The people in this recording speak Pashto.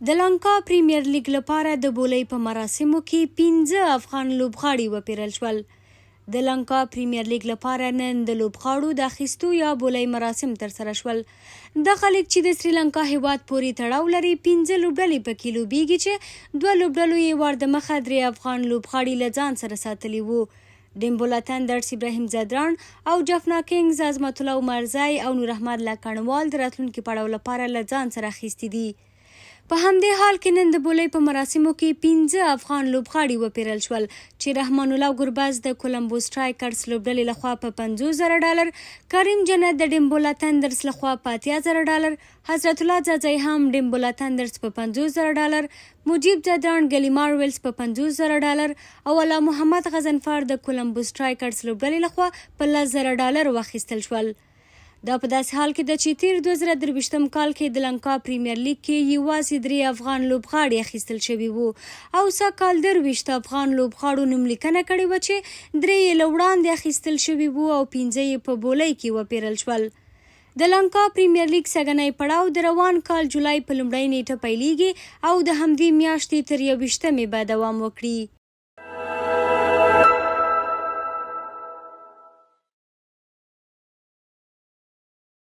د لانکا پریمیر لیګ لپاره د بولۍ په مراسمو کې پنځه افغان لوبغاړي وپېرل شول. د لانکا پریمیر لیګ لپاره نن د لوبغاړو د اخیستو یا بولۍ مراسم ترسره شول. دغه لیګ چې د سریلانکا هېواد پورې تړاو لري، پنځه لوبډلې پکې لوبیږي چې دوه لوبډلو یې وار د مخه درې افغان لوبغاړي له ځان سره ساتلي وو. ډیمبولا تندرس ابراهیم ځدراڼ او جفنا کینګز عظمت الله عمرزی او نور احمد لکڼوال د راتلونکي پړاو لپاره له ځان سره اخیستي دي. په همدې حال کې نن د بولۍ په مراسمو کې پنځه افغان لوبغاړي وپېرل شول چې رحمان الله ګربز د کولمبو سټرایکرز لوبډلې لخوا په 50,000 ډالر، کریم جنت د ډیمبولا تندرز لخوا په 80,000 ډالر، حضرت الله ځاځی هم ډیمبولا تندرز په 50,000 ډالر، مجیب ځدراڼ ګلي مارویلز په 50,000 ډالر او الله محمد غضنفر د کولمبو سټرایکرز لوبډلې لخوا په 10,000 ډالر واخیستل شول. دا په داسې حال کې ده چې تېر 2023 کال کې د لنکا پریمیر لیګ کې یوازې درې افغان لوبغاړي اخیستل شوي وو او سږ کال 23 افغان لوبغاړو نوملیکنه کړې وه چې درې یې له وړاندې اخیستل شوي وو او پنځه یې په بولۍ کې وپېرل شول. د لنکا پریمیر لیګ سږنی پړاو د روان کال جولای په لومړۍ نېټه پیلېږي او د همدې میاشتې تر 21مې به دوام وکړي.